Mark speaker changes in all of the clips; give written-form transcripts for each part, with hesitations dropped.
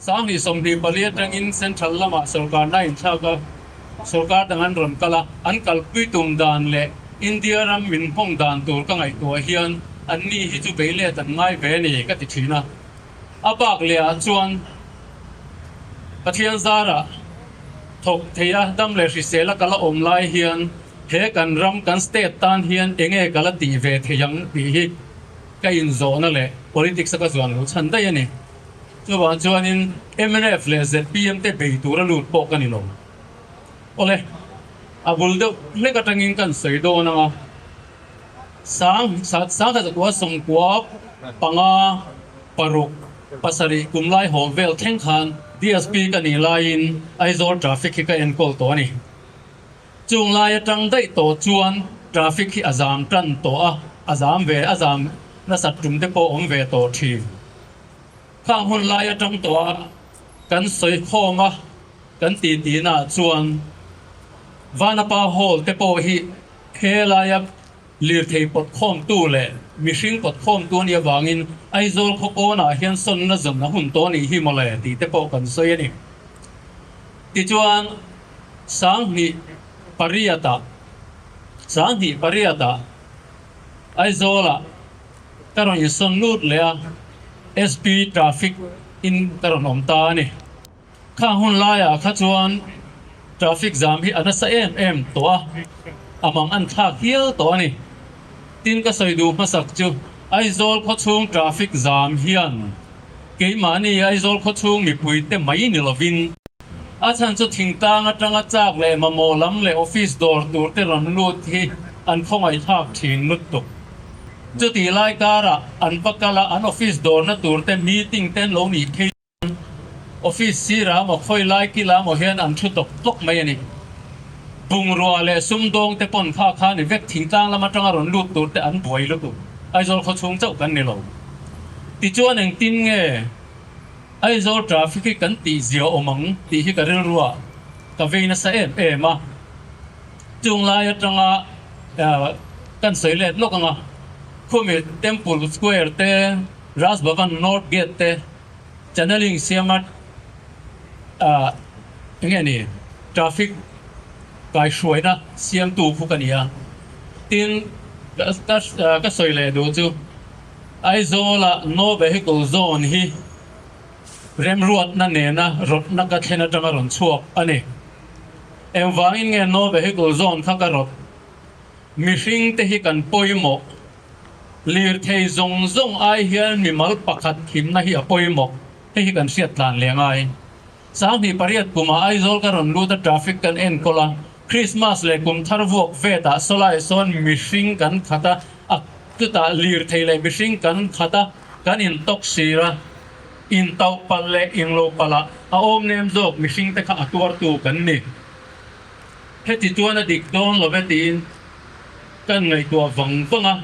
Speaker 1: 2024 atangin Central lamah sorkarna a inthlak a, sorkar dang an rawn kal a, an kalpui tum dan leh India ram min hmawng dan tur ka ngaihtuah hian anni hi chu bei let an ngai ve a ni ka ti thin a. A bak leh ah chuan Pathian zarah thawk thei a, dam leh hrisel a kal a awm lai hian he kan ram kan state tan hian enge ka la tih ve thei ang tih hi ka inzawhna leh politics a ka zuan lo chhan daih a ni. Chuvang chuanin mnf leh zpm te bei tura lut pawh ka ni lo. Awle, a bul deuh hlek atangin kan sawi dawn ang a, Sangkhat 95, 6, 7 kum lai haw vel thleng khan DSP ka nih laiin Aizawl traffic hi ka enkawl tawh a ni. Chung lai atang daih tawh chuan traffic hi a zam tan tawh a, a zam ve a zam nasat tum te pawh awm ve tawh thin. Khang hun lai atang tawh a kan sawi khawm a kan titi naah chuan Vanapa Hall te pawh hi he laia lirthei pawt khawmtu leh mihring pawt khawmtu a nih avangin Aizawl khaw kawnah hian sawnna zawn a hun tawh a nih hi mawle tih te pawh kan sawi a ni. Tichuan. 2008 ah 2008 ah Aizawl ah ka rawn insawn lut leh a, SP traffic in ka rawn awm ta a ni. Kha hun laiah kha chuan traffic jam hi a nasa em em tawh a, a mang an thlak hial tawh a ni. Tin ka sawi duh hmasak chu Aizawl khawchhung traffic jam hian keimahni Aizawl khawchhung mipuite mai ni lovin, A chhan chu thingtlang atanga chak leh mamawh lam leh office dawr tur te rawn lut hi an khawngaihthlak thin lutuk. Chutih lai karah an va kal a, an office dawrna tur te meeting te an lo nih phei chuan office sirah emaw khawi lai kila emaw hian an thu tawk tawk mai a ni. Bungrua leh sumdawng te pawn kha kha ni vek thingtlang lam atanga rawn lut tur te an buai lutuk. Aizawl khawchhung chauh kan ni lo. Tichuan engtin nge? Aizawl traffic hi kan tih zia awm ang tih hi ka rilru a, ka vei nasa em em a. Chung lai atanga kan sawi let lawk ang a, khumi Temple Square te, Raj Bhavan North Gate te channeling siama enge ni traffic kaihruaina siamtu khu ka ni a. Tin, ka sawi leh duh chu. Aizawla No Vehicle Zone hi remruatna nena rawtna ka thlen atanga rawn chhuak a ni. Engvangin nge No Vehicle Zone kha ka rawt? Mihring te hi kan pawimawh. Lirthei zawng zawng ai hian mimal pakhat thimna hi a pawimawh. Hei hi kan hriat tlan leh ngai. 2008 kumah Aizawl ka rawn lut a traffic kan enkawl a, Christmas leh kum thar vuak vetah sawlai sawn mihring kan khat a, a chutah lirthei leh mihring kan khat a, kan intawk sir a, intauh palh leh inglo palh ah a awm nem zawk mihring te kha a tuartu kan ni. Heti chuan a dik dawn lo ve tiin kan ngaihtuah vang vang a.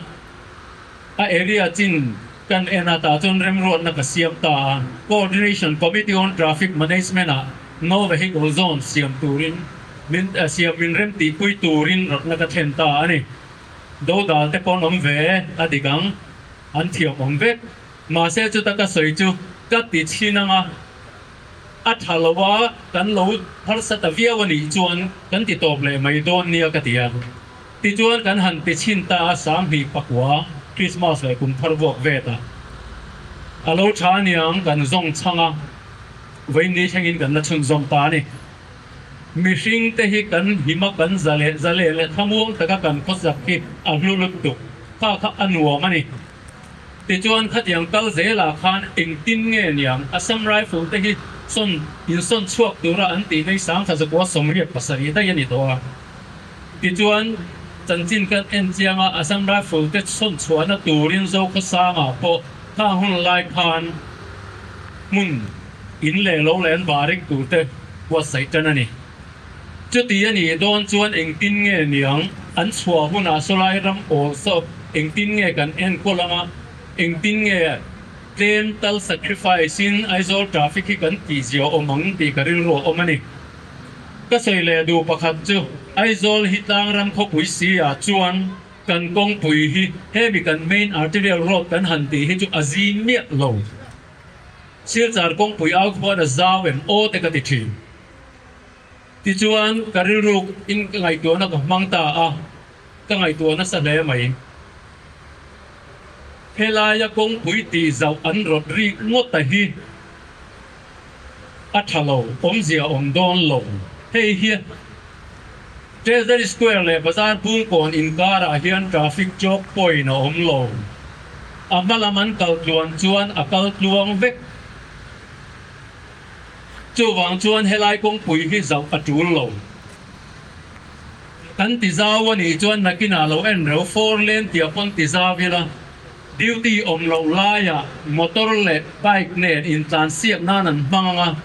Speaker 1: A area chin kan en a, tah chuan remruatna ka siam ta a. Coordination Committee on Traffic Management ah No Vehicle Zone siam turin min siam min rem tihpui turin rawtna ka thlen ta a ni. Dodal te pawh an awm ve a dik ang, an thiam awm vek. Mahse chuta ka sawi chu ka ti chhin ang a, a tha lo a, kan lo harsa ta viau a nih chuan kan ti tawp leh mai dawn nia ka ti a. Tichuan kan han ti chhin ta a 2009 Christmas leh kum thar vuak vet a, a lo tha aniang kan zawng chhang a, vawiin thlengin kan la chhunzawm ta a ni. Mihring te hi kan him a, kan za leh za leh leh thlamuang taka kan khawsak hi a hlu lutuk, kha kha a nuam a ni. Tichuan khatiang kal zelah khan engtin nge niang Assam Rifle te hi sawn insawn chhuak tura an tih nei 1987 daih a ni tawh a. Tichuan, chanchin kan en chiang a, Assam Rifle te chhawn chhuahna turin Zokhawsangah pawh khang hun lai khan hmun in leh lo leh an barik tur te buatsaih tan a ni. Chuti a nih dawn chuan engtin nge niang an chhuah hunah sawlai ram awl sawp engtin nge kan enkawl ang a, engtin nge tlem tal sacrifice in Aizawl traffic hi kan tihzia awm ang tih ka rilru a awm a ni. Ka sawi leh duh pakhat chu Aizawl hi tlangram khawpui si ah chuan kan kawngpui hi hemi kan main arterial road kan han tih hi chu a zim miah lo. Silchar kawngpui au khuan a zau em aw te ka ti thin. Tichuan, ka rilruk in ka ngaihtuahna ka hmang ta a, ka ngaihtuah nasa hle mai. Helaia kawngpui tih zauh an rawt rik ngawt a hi a tha lo, awmzia awm dawn lo. Hei hi Treasury Square leh Bazar Bungkawn inkarah hian traffic choke point a awm lo. A hma lam an kal tluan chuan a kal tluang vek. Chuvang chuan helai kawngpui hi zauh a tul lo. Kan ti zau a nih chuan nakinah lo en reuh four lane tia pawn ti zau ila, duty awm loh laiah motor leh bike nen intlansiak nan an hmang ang a,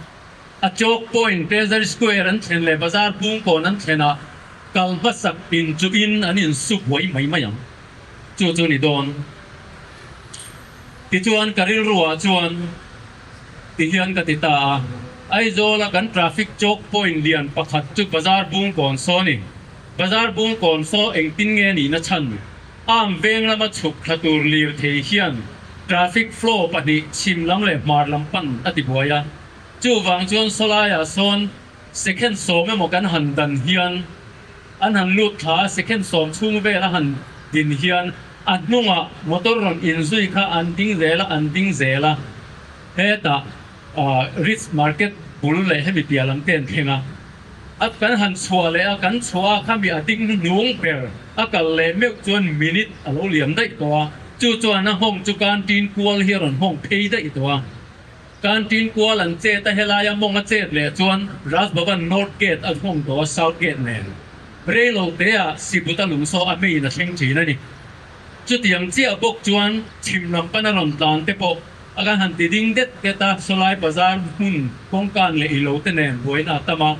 Speaker 1: a choke point Treasury Square an thlen leh Bazar Bungkawn an thlenah kal hmasak in chu in an insu buai mai mai ang. Chu chu ni dawn. Tichuan ka rilruah chuan. Ti hian ka ti ta a. Aizawla kan traffic choke point lian pakhat chu Bazar Bungkawn saw a ni. Bazar Bungkawn saw engtin nge nihna chhan? Arm veng lama chhuk thla tur lirthei hian traffic flow pahnih chhim lam leh hmar lam pan a ti buai a. Chuvang chuan sawlaiah sawn second sawm emaw kan han dan hian an han lut thla a, second sawm chhung vel a han din hian a hnungah motor rawn inzui kha an ding zel a, an ding zel a. Hetah Ritz Market bul leh hemi piah lam te an thleng a. A kan han chhuah leh a, kan chhuah a khami a ding hnung ber a kal leh meuh chuan minute a lo liam daih tawh a. Chu chuan a nghawng chu canteen kual hi a rawn nghawng phei daih tawh a. Canteen kual an chet a, helaia mawng a chet leh chuan Raj Bhavan North Gate a nghawng tawh a, South Gate nen. Rei lo teah Sibuta lungsaw a main a thleng thin a ni. Chutiang chiah bawk chuan chhim lam pana rawn tlan te pawh a kan han ti ding det det a, sawlai bazar hmun kawngkan leh ilo te nen buaina a tam a,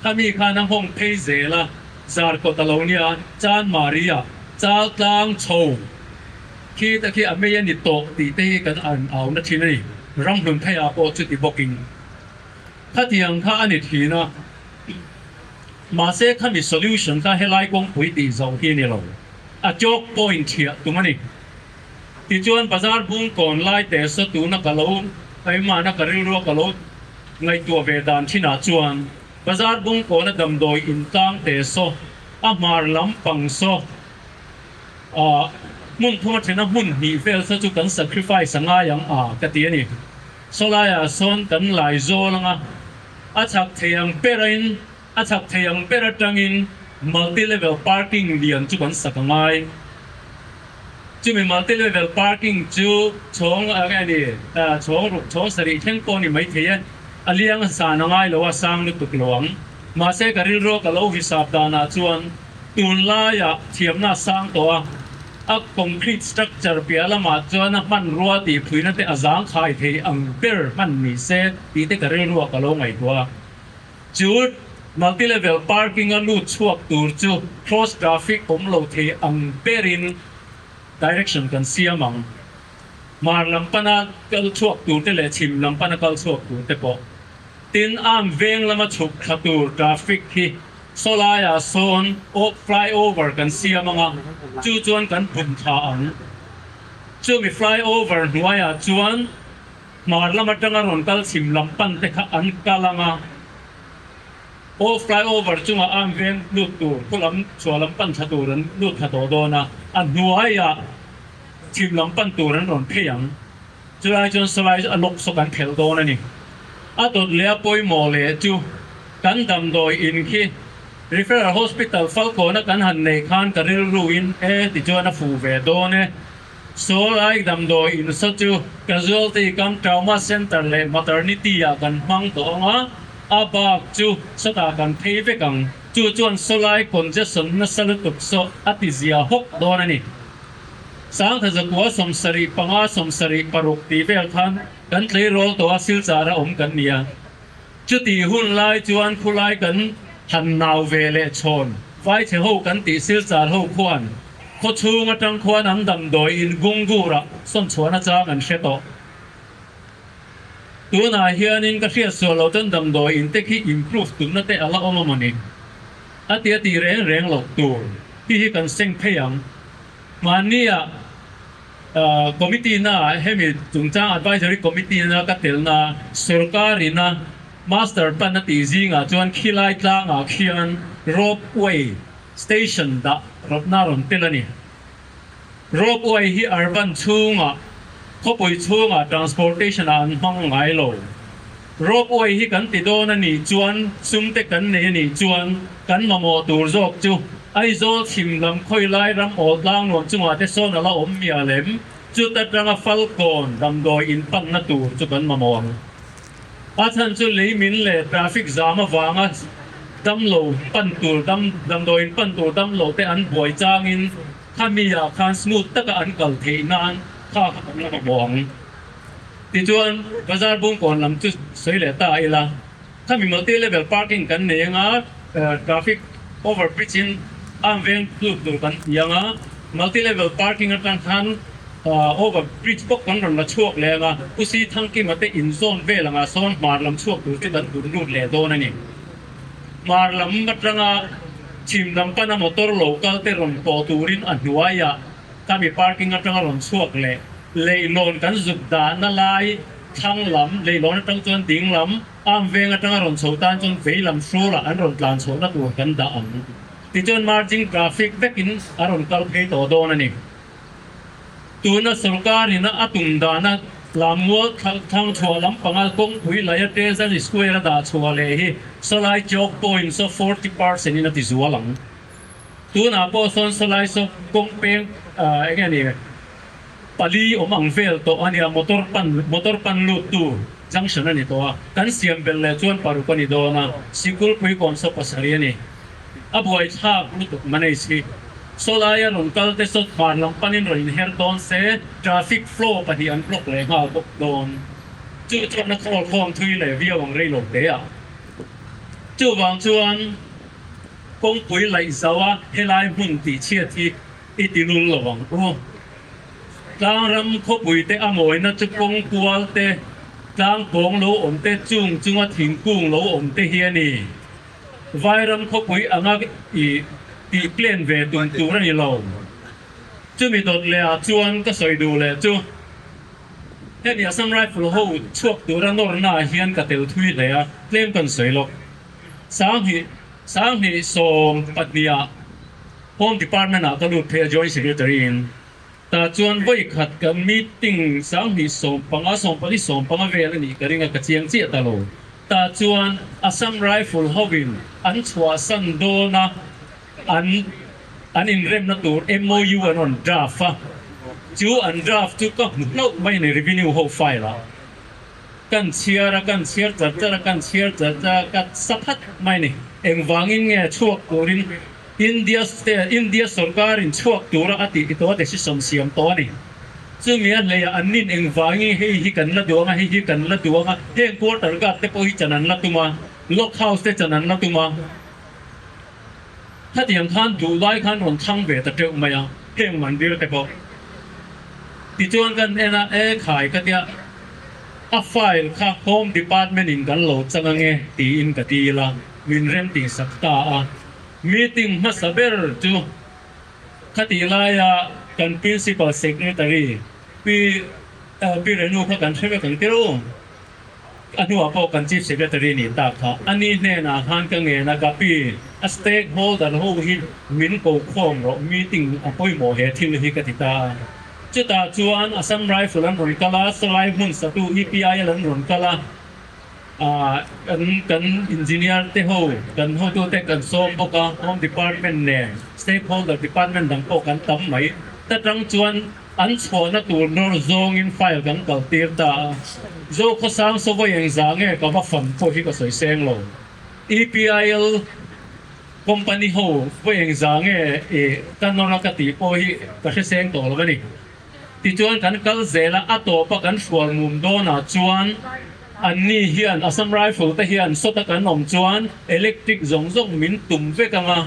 Speaker 1: khami khan a nghawng phei zel a, Zarkawt a lo nia, Chanmari-ah chal tlang chho khi te khi a mei a ni tawh tih te hi kan an au na thin a ni, ramhlun pheiah pawh chuti bawkin khatiang kha a ni thin a. Mahse khami solution kha helai kawngpui tih zoh hi a ni lo, a choke point thiah tum a ni. Tichuan bazar bung kawn lai te saw tuna ka lo keimahna ka rilrua ka lo ngaihtuah ve dan thinah chuan bazar bung kawna damdawi intlang te saw a hmar lam pang saw ah hmun thuma thena hmun hnih vel saw chu kan sacrifice a ngai ang a ka ti a ni. Sawlaiah sawn kan lai zawl anga a chhak thei ang berin a chhak thei ang ber atangin multi level parking lian chu kan sak a ngai. Chumi multi level parking chu chhawng a nge ni chhawng ruk chhawng sarih thleng pawh a ni maithei e. A liang zan a ngai lo a sang lutuk lo ang. Mahse ka rilru ka lo hisap danah chuan tunlaiah thiamna a sang tawh a, a concrete structure piah lamah chuan a hmanrua tih phuina te a zangkhai thei ang ber hman ni se tih te ka rilruah ka lo ngaihtuah a. Chu multi level parking a lut chhuak tur chu cross traffic awm lo thei ang berin direction kan siam ang. Hmar lam pana kal chhuak tur te leh chhim lam pana kal chhuak tur te pawh. Tin, arm veng lama chhuk thla tur traffic hi sawlaiah sawn flyover kan siam ang a, chu chuan kan pum thla ang. Chumi flyover hnuaiah chuan hmar lam atanga rawn kal chhim lam pan te kha an kal ang a, aw flyover chungah arm veng lut tur khaw lam chhuah lam pan thla tur an lut thla tawh dawn a, a hnuaiah chhim lam pan tur an rawn phei ang. Chulai chuan sawlai a lawk saw kan phelh dawn a ni. A dawt leh a pawimawh leh chu kan damdawi in khi Referral Hospital Falkawna kan han nei khan ka rilru in e ti chuan a fuh ve dawn e. Sawlai damdawi in saw chu Casualty cum Trauma Centre leh Maternity ah kan hmang tawh ang a, a bak chu sawtah kan phei vek ang. Chu chuan sawlai congestion nasa lutuk saw a ti zia hawk dawn a ni. Sangha zakua 75 76 tih vel khan kan tleirawl tawh a Silchar a awm kan ni a. Chutih hun lai chuan khulai kan han nau ve leh chhawn vaichhe ho kan tih Silchar ho khuan khaw chhung atang khuan an damdawi in Gungura sawn chhuahna chang an hre tawh. Tunah hianin ka hriat sual lo chuan damdawi in te khi improve tumna te a la awm a mawni. A ti a tih reng reng loh tur hi hi kan seng phei ang. Mahnia. Committee na hemi chungchang Advisory Committee na ka telna sorkar ina Master Plan a tih zingah chuan khilai tlangah khian Rope Way Station dah rawtna rawn tel a ni. Rope Way hi urban chhungah, khawpui chhungah transportation ah an hmang ngai lo. Rope Way hi kan ti dawn a nih chuan sum te kan nei a nih chuan kan mamawh tur zawk chu Aizawl chhim lam khawilai ram awl tlang nuam chungah te sawn a la awm mial em? Chuta tanga Falkawn damdawi inpanna tur chu kan mamawh ang. A chhan chu lei min leh traffic zam avanga damlo pan tur dam damdawi inpan tur damlo te an buai changin khami ah khan smooth taka an kal theih nan kha kha kan la mamawh ang. Tichuan bazar bungkawn lam chu sawi leh ta ila khami multi level parking kan nei anga traffic over bridge in arm veng lut tur kan ti anga multi level parking atang khan Over bridge bawk kan rawn la chhuak leh anga Pu Si Thangkima te inzawn vel anga sawn hmar lam chhuak tur chu kan tur lut leh dawn a ni. Hmar lam atanga chhim lam pana motor lo kal te rawn pawh turin a hnuaiah khami parking atanga rawn chhuak leh leihlawn kan zuk dahna lai thlang lam leihlawn atang chuan ding lam arm veng atanga rawn chho tan chuan vei lam hrulah an rawn tlan chhohna tur kan dah ang. Tichuan merging traffic vekin a rawn kal phei tawh dawn a ni. Tuna sorkarin a tum dana Lammual thlang chhuah lam panga kawngpui laia Treasury Square a dah chhuah leh hi sawlai choke point saw 40% in a ti zual ang. Tunah pawh sawn sawlai saw kawng peng eng nge ni pali awm ang vel tawh a nia motor pan motor pan lut tu junction a ni tawh a, kan siam belh leh chuan paruk a ni dawn a, sikul puikawn saw pasarih a ni. A buaithlak lutuk manage hi. Sawlaia rawn kal te saw hmar lam panin rawn inher dawn se, traffic flow pahnih an block leh nghal bawk dawn. Chu chuan a khawl khawm thui leh viau ang rei lo te a. Chuvang chuan kawngpui laih zau a helai hmun tih chhiat hi i ti lul lo ang u. Tlangram khawpui te a mawina chu kawng kual te, tlang pawng lo awm te, chung chunga thingkung lo awm te hi a ni. Vairam khawpui anga i tih plan ve tum tur a ni lo. Chumi dawt leh ah chuan ka sawi duh leh chu hemi Assam Rifle ho chhuak tura nawrna ah hian ka tel thui hle a, tlem kan sawi lawk. Sanghnih Sanghnih 12 ah Home Department ah ka lut phei a Joint Secretary in. Tah chuan vawi khat kan meeting 2015, 14, 15 vel a nih ka ring a, ka chiang chiah ta lo. Tah chuan Assam Rifle hovin an chhuahsan dawn a, an an inremna tur MOU an rawn draft a, chu an draft chu ka hmu hlauh mai a ni Revenue ho file ah. Kan chhiar a, kan chhiar char char a, kan chhiar char char a, ka sa phat mai a ni. Engvangin nge chhuak turin India state India sorkar in chhuak tura a tih tawh a decision siam tawh a ni. Chumi a hleiah an nin engvangin hei hi kan la duang a, hei hi kan la duang a, heng quarter guard te pawh hi chan an la tum a, lock house te chan an la tum a. Khatiang khan duh lai khan rawn thlang ve ta teuh mai a, heng mandir te pawh. Tichuan kan en a, e khai ka tia a file kha home department in kan lo chang ange tiin ka dil a, min rem tih sak ta a. Meeting hmasa ber chu khatih laia kan Principal Secretary Pi Pi Renu kha kan hre vek ang tirh. A hnuah pawh kan Chief Secretary nih tak kha a ni hnenah khan ka ngen a, ka pi, a stakeholder ho hi min ko khawm rawh, meeting a pawimawh he thil hi ka ti ta a. Chutah chuan Assam Rifle an rawn kal a, Salai hmun satu EPIL an rawn kal a. Kan kan engineer te ho kan hotu te kan sawm bawk a, home department nen stakeholder department dang pawh kan tam mai. Ta tang chuan an chhuahna tur nawr zawngin file kan kal tir ta a, Zokhawsang saw vawi engzah nge ka va fan pawh hi ka sawi seng lo. EPIL company ho vawi engzah nge ih ka nawr a ka tih pawh hi ka hre seng tawh lo a ni. Tichuan kan kal zel a, a tawpa kan hrual mum dawnah chuan anni hian Assam Rifle te hian sawta kan awm chuan electric zawng zawng min tum vek ang a,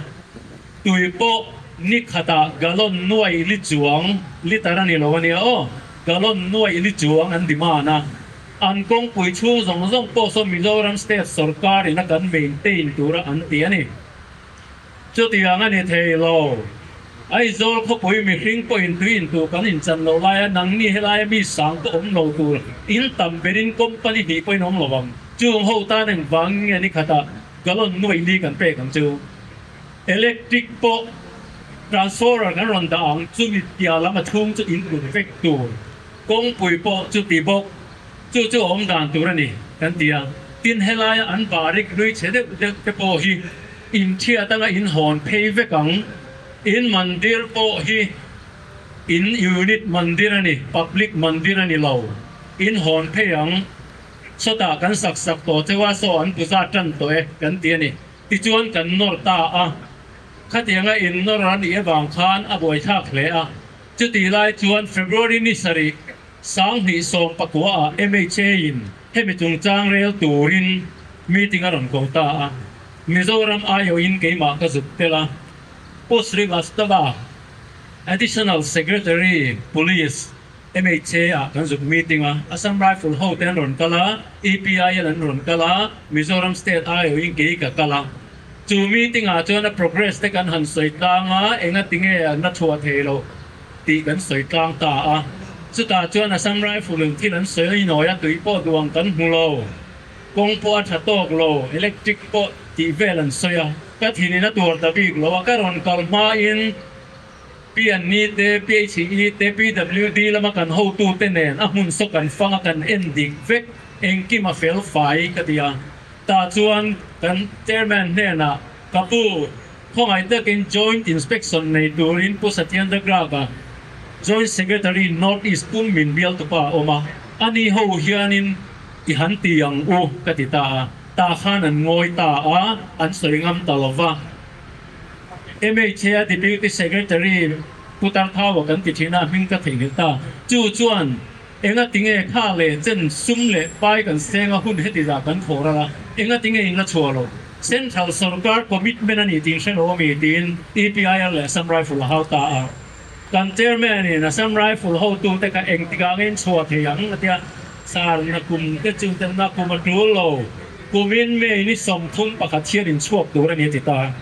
Speaker 1: tui pawh ni khatah gallon nuai li chuang, litre a ni lo a nia aw, gallon nuai li chuang an demand a, an kawngpui chhung zawng zawng pawh saw Mizoram state sorkar in a kan maintain tura an ti a ni. Chutiang a ni thei lo. Aizawl khawpui mihring pawhin tui intuh kan inchan loh laia nangni helaia mi sang pawh awm lo tur in tam berin company hnih pawhin awm lo ang. Chung ho tan engvang nge ni khatah gallon nuaih ni kan pek ang chu. Electric pawh transformer kan rawn dah ang chumi piah lam a chhung chu in kut vek tur. Kawngpui pawh chuti bawk. Chu chu a awm dan tur a ni kan ti a. Tin helaia an barik hlui chhe deuh deuh te pawh hi inthiat anga in hawn phei vek ang. In mandir pawh hi in unit mandir a ni, public mandir a ni lo. In hawn phei ang. Sawtah kan sak sak tawh cheu a, saw an puza tan tawh e kan ti a ni. Tichuan kan nawr ta a. Khatianga in nawr a nih avang khan a buaithlak hle a. Chutih lai chuan February ni sarih 2019 ah MHA in hemi chungchang rel turin meeting a rawn ko ta a. Mizoram aiawhin keimah ka zuk tel a. Pu Srivastava, Additional Secretary, Police, MHA ah kan zuk meeting a. Assam Rifle ho te an rawn kal a, EPIL an rawn kal a, Mizoram State aiawhin kei ka kal a. Chu meeting ah chuan a progress te kan han sawi tlang a, engatinge an la chhuah thei loh tih kan sawi tlang ta a. Chutah chuan Assam Rifle in thil an sawi a, inawi a tui pawh duang kan hmu lo, kawng pawh a tha tawk lo, electric pawh tih vel an sawi a. Ka thin in a tuar ta bik lo a, ka rawn kal hmain PNE te, PHE te, PWD lama kan hotute nen a hmun saw kan fang a, kan en dik vek, engkim a fel fai ka ti a. Tah chuan kan Chairman hnenah, Ka pu, khawngaih takin Joint Inspection nei turin Pu Satyendra Garg-a, Joint Secretary North East pum min bial tupa a awm a, ani ho hianin i han ti ang u ka ti ta a. Tah khan an ngawi ta a, an sawi ngam ta lo va. MHA Deputy Secretary Pu Tarthaua kan ti thin a, hming ka theihnghilh ta. Chu chuan Enga tinge kha leh chen sum leh pai kan seng a hun heti zah kan khawr a, enga tinge in la chhuah lo? Central sorkar commitment a ni tih hre lo ami tiin EPIL leh Assam Rifle a hau ta a. Kan Chairman in Assam Rifle hotute kha engtikah nge in chhuah thei ang a tia, Sir, na kum te chu te na kum a tul lo, kumin May ni 31 hian in chhuak tur a ni a ti ta.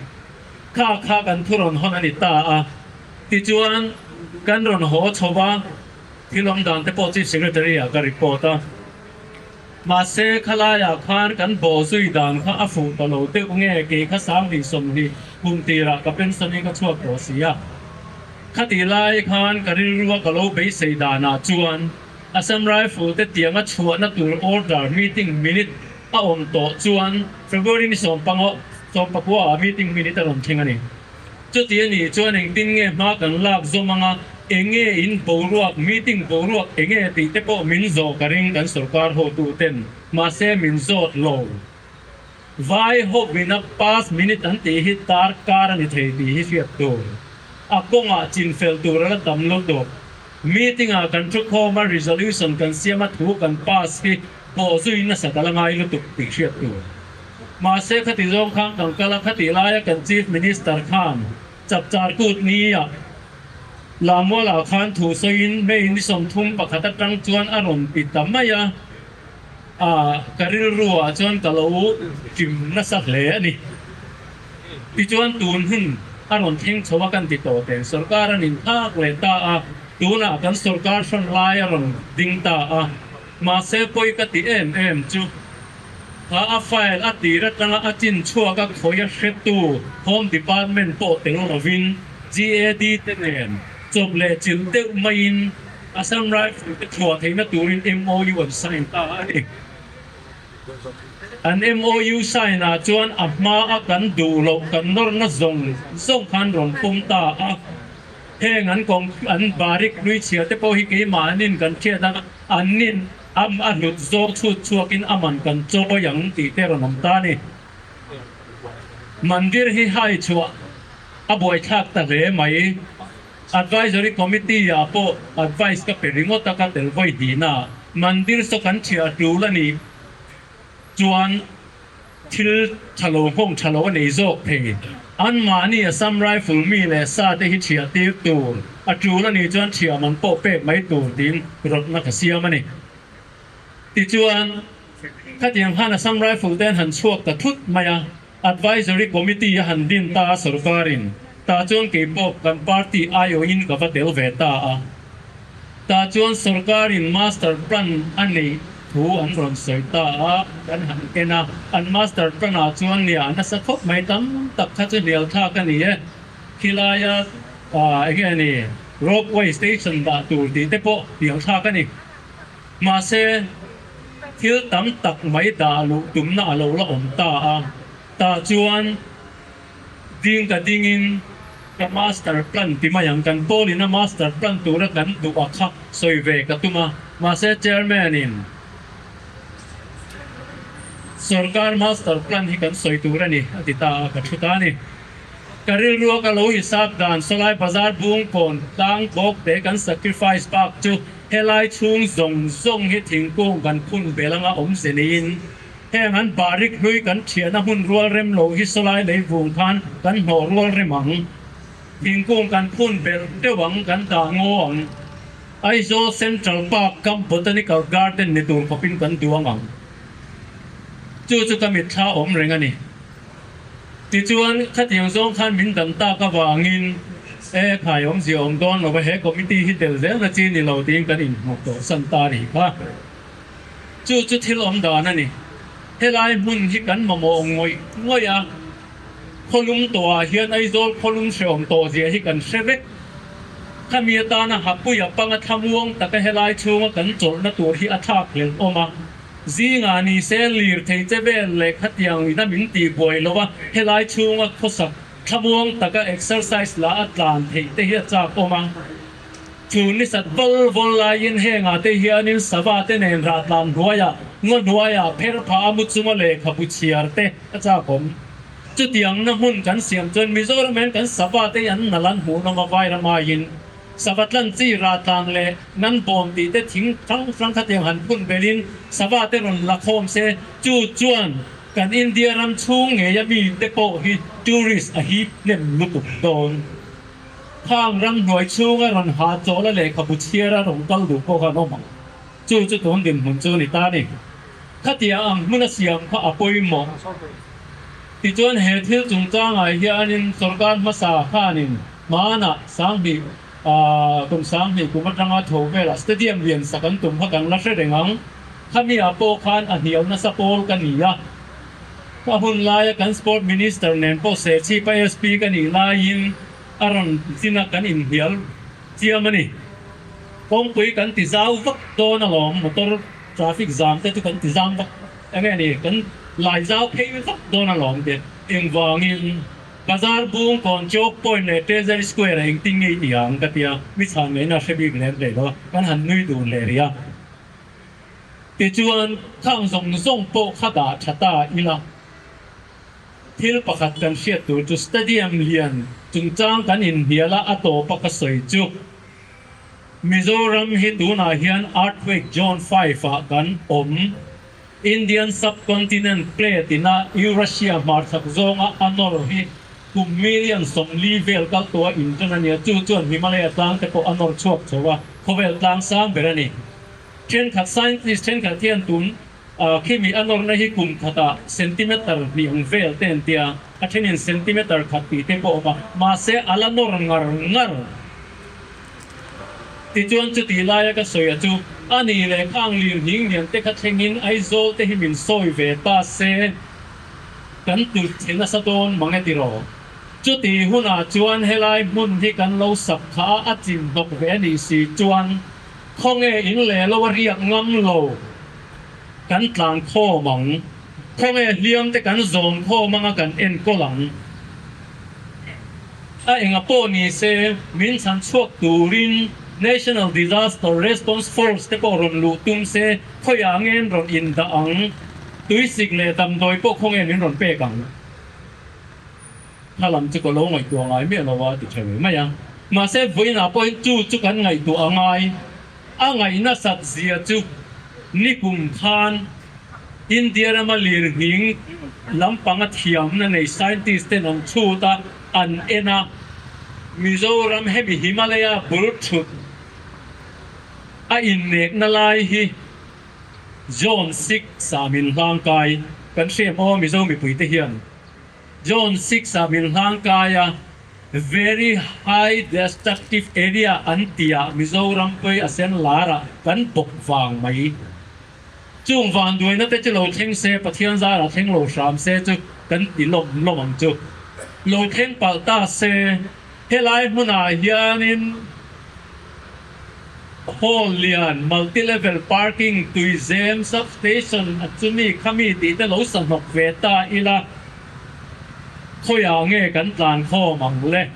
Speaker 1: Kha kha kan thu rawn hawn a ni ta a. Tichuan kan rawn haw chho va. Thil awm dan te pawh Chief Secretary ah ka report a, mahse khalai ah khan kan bawh zui dan kha a fuh ta lo deuh nge kei kha 2020 kum tirah ka pension in ka chhuak tawh si a. Khatih lai khan ka rilru a ka lo beisei dan ah chuan Assam Rifle te tianga chhuahna tur order meeting minute a awm tawh chuan February ni sawmpanga sawmpakua ah meeting minute a rawn thleng a ni. Chuti a nih chuan engtin nge hma kan lak zawm anga, enge in boruak, meeting boruak enge tih te pawh min zawh ka ring kan sorkar hotu ten, mahse min zawt lo. Vai hawina pass minute an tih hi tar kar a ni thei tih hi hriat tur. A kawngah chinfel tur a la tam lutuk. Meeting ah kan thu khawm a, resolution kan siam a, thu kan pass hi pawh zui nasat a la ngai lutuk tih hriat tur. Mahse khati zawng khan kan kal a, khati laia kan Chief Minister khan Chapchar kut ni ah Lamualah khan thu sawiin May ni 31 atang chuan a rawn ti ta mai a, ah ka rilru ah chuan ka lo ṭim nasa hle a ni. Tichuan tun hun a rawn thleng chho a kan ti tawh teh sorkar an inthak leh ta a, tunah kan sorkar hran lai a rawn ding ta a, mahse pawi ka ti em em chu kha a file a tir atanga a chin chhuak a khawi a hretu Home Department pawh tel lovin GAD te nen chawp leh chilh deuh maiin Assam Rifle te chhuah theihna turin MOU an sign ta a ni. An MOU sign ah chuan a hma a kan duh loh kan nawrna zawng zawng khan rawn pawm ta a. Heng an kawng an barik hlui chhia te pawh hi keimah an in kan hriat a, an nin am a hlut zawk chhut chhuak in a man kan chawi ang tih te rawn awm ta a ni. Mandir hi hai chhuah a buaithlak ta hle mai. Advisory Committee ah pawh advice ka pe ringawt a ka tel vawi hnihna ah Mandir saw kan thiah tul a nih chuan thil tha lo nghawng tha lo a nei zawk thei. Anmahni Assam Rifle mi leh sa te hi thiah tir tur a tul a nih chuan thiah man pawh pek mai tur tiin rawtna ka siam a ni. Tichuan khatiang khan Assam Rifle te an han chhuak ta thut mai a, Advisory Committee a han din ta a sorkarin. Tah chuan kei pawh kan party aiawhin ka va tel ve ta a. Tah chuan sorkarin master plan a neih thu an rawn sawi ta a, kan han en a. An master plan ah chuan nia a nasa khawp mai, tam tak kha chu hnial thlak a ni e. Khilaia enge a ni ropeway station dah tur tih te pawh hnial thlak a ni. Mahse, thil tam tak mai dah luh tumna a lo la awm ta a, tah chuan ding ka dingin ka master plan ti mai ang, kan pawlin a master plan tura kan duh a kha sawi ve ka tum a, mahse chairman in sorkar master plan hi kan sawi tur a ni a ti ta a, ka thu ta a ni. Ka rilrua ka lo hisap dan sawlai bazar bungkawn tlang bawk te kan sacrifice bak chu helai chhung zawng zawng hi thingkung kan phun bel anga awm ze niin heng an barik hlui kan thiahna hmun rual rem lo hi sawlai lei vung khan kan hnawh rual rem ang. Thingkung kan phun belh deuh ang kan dah ngaw ang. Aizawl Central Park kam Botanical Garden ni tur khawpin kan duang ang. Chu chu ka mitthla awm reng a ni. Tichuan, khatiang zawng khan min dan tak avangin e khai awmzia awm dawn lo va, he committee hi tel zelna chi ni lo tiin kan inhmuh tawh san ta rih kha. Chu chu thil awm dan a ni. Helai hmun hi kan mamawh ngawih ngawih a, khawlum tawhah hian Aizawl khawlum hrehawm tawh zia hi kan hre vek. Khami atana Hapuia panga thlamuang taka helai chhunga kan chawlhna tur hi a thlak hlelh awm a. Zingah ni se lirthei che vel leh khatiang ina min tih buai lo a, helai chhunga khawsak thlamuang taka exercise la a tlan theih te hi a chak awm a. Chu ni sat vawl vawl laiin hengah te hianin sava te nen rah tlan hnuaiah, ngaw hnuaiah pher phah a mu chunga lehkhabu chhiar te a chak awm. Chutiangna hmun kan siam chuan Mizoram hian kan sava te hi an nal an hmuh nawm a vairam aiin. Sava tlan chi rah tlan leh nan bawm tih te thing hrang hrang khatiang han phun belhin sava te rawn la khawm se, chu chuan kan India ram chhung ngeia mi te pawh hi tourist a hip hnem lutuk dawn. Khang ram hnuai chhunga rawn ha chawla lehkhabu chhiara rawn kal duh pawh kha an awm ang. Chu chu tun dinhmun chu ni ta ni. Khatia ang hmuna siam kha a pawimawh. Tichuan he thil chungchangah hianin sorkar hmasa khanin hmanah sanghnih kum 2000 kum atanga tho velah stadium lian sak an tum kha kan la hre reng ang. Khami-ah pawh khan a hnial nasa pawl ka ni a. Ka hun laia kan sport minister nen pawh Serchhipa SP ka nih laiin a rawn zin a kan inhnial chiam a ni. Kawngpui kan ti zau vak dawn alawm, motor traffic zam te chu kan ti zam vak eng nge ni, kan lai zau phei vak dawn alawm te. Engvangin Bazar bung kawn Chowk Point leh Treasury Square ah engtin nge i ti ang ka tia, mi chhan ngaihna hre bik lem hlei lo a, kan han nui dun leh rih a. Tichuan khang zawng zawng pawh kha dah tha ta ila. Thil pakhat kan hriat tur chu Stadium lian chungchang kan inhnial a, a tawp a ka sawi chu Mizoram hi tunah hian Earthquake Zone 5 ah kan awm. Indian Subcontinent plate ina Eurasia hmarchhak zawnga a nawr hi kum million 40 vel kal tawh a inṭan a nia, chu chuan Himalaya tlang te pawh a nawr chhuak chho a, khawvel tlang sang ber a ni. Thenkhat scientist thenkhat hian tun Khimi a nawrna hi kum khatah centimeter hnih ang vel te an tia, a thenin centimeter khat tih te pawh a awm a, mahse a la nawr ngar ngar. Tichuan chutih laia ka sawi a chu, a ni leh khang lir hning lian te kha thlengin Aizawl te hi min sawi ve ta se, kan tulh chhe nasa dawn mang e tiraw? Chutih hunah chuan helai hmun hi kan lo sak kha a, a chin hnawk ve a nih si chuan khawnge in leh lo a riak ngam lo. Kan tlan khawm ang. Khawnge hliam te kan zawm khawm anga kan enkawl ang. A enga pawh ni se, min chhan chhuak turin National Disaster Response Force te pawh rawn luh tum se, khawiah ngen rawn indah ang. Tuisik leh damdawi pawh khawnge min rawn pek ang. Hla lam chu ka lo ngaihtuah ngai miah lo a ti tha ve mai a. Mahse vawiinah pawhin chu chu kan ngaihtuah a ngai. A ngaih nasat zia chu nikum khan India rama lirnghing lampanga thiamna nei scientist ten an chhut a, an en a, Mizoram hemi Himalaya bul thut a innekna lai hi Zone 6 ah min hlangkai kan hriam aw Mizo mipuite hian Zone 6 ah min hlangkai a. Very high destructive area an tihah Mizoram pawih a sen larah kan bawk vang mai. Chung vanduaina te chu lo thleng se, Pathian zarah thleng lo hram se chu kan ti lawm lawm ang chu. Lo thleng palh ta se, helai hmunah hianin hall lian, multi level parking, tuizem, sub station a chumi khami tih te lo sa hnawk ve ta ila, khawiah nge kan tlan khawm ang le?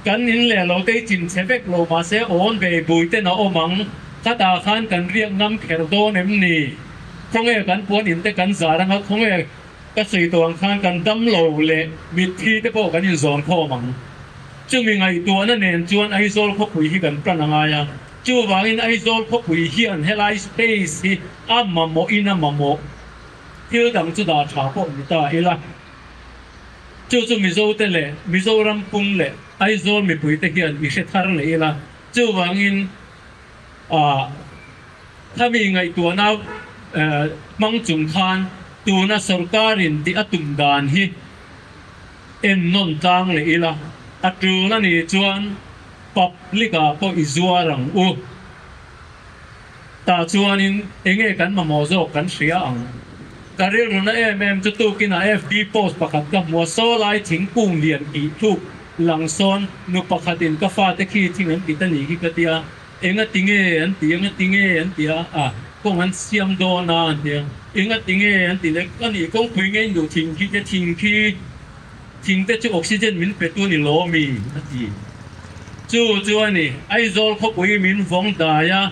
Speaker 1: Kan in leh lo te chim chhe vek lo mahse awn ve bui ten a awm ang. Khatah khan kan riak ngam kher dawn em ni? Khawnge kan puan in te kan zar anga khawnge ka sawi tawh ang khan kan dam lo leh mitthi te pawh kan inzawn khawm ang. Chumi ngaihtuahna nen chuan Aizawl khawpui hi kan plan a ngai a. Chuvangin Aizawl khawpui hian helai space hi a mamawhin a mamawh. Thil dang chu dah tha pawh ni ta ila. Chu chu Mizote leh Mizoram pum leh Aizawl mipuite hian i hre thar leh ila. Chuvangin khami ngaihtuahna hmang chung khan tuna sorkarin tih a tum dan hi en nawn tlang leh ila. A tul a nih chuan public ah pawh i zuar ang u. Tah chuanin enge kan mamawh zawk kan hria ang. Ka rilruna em em chu tukinah FB post pakhat ka hmu a, saw lai thingkung lian tih tluk lang sawn nu pakhatin ka fate khi thing an ti ta nih hi ka tia, enga ti nge an ti, enga ti nge an ti a, a kawng an siam dawn a an ti a, enga ti nge an ti leh a nih kawngpui ngei nu thing khi te thing khi thing te chu oxygen min pe tu ni lo mi a ti. Chu chu a ni, Aizawl khawpui min vawng dai a,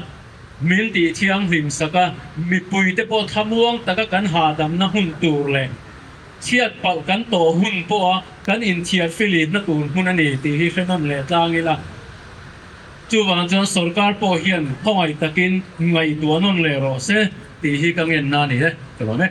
Speaker 1: min tih thianghlim sak a, mipui te pawh thlamuang taka kan hahdamna hun tur leh chhiat palh kan tawh hun pawha kan inthiar filitna tur hmun a ni tih hi hre nawn leh tlang ila. Chuvang chuan sorkar pawh hian khawngaih takin ngaihtuah nawn leh rawh se tih hi ka ngenna a ni e. Ka lawm e.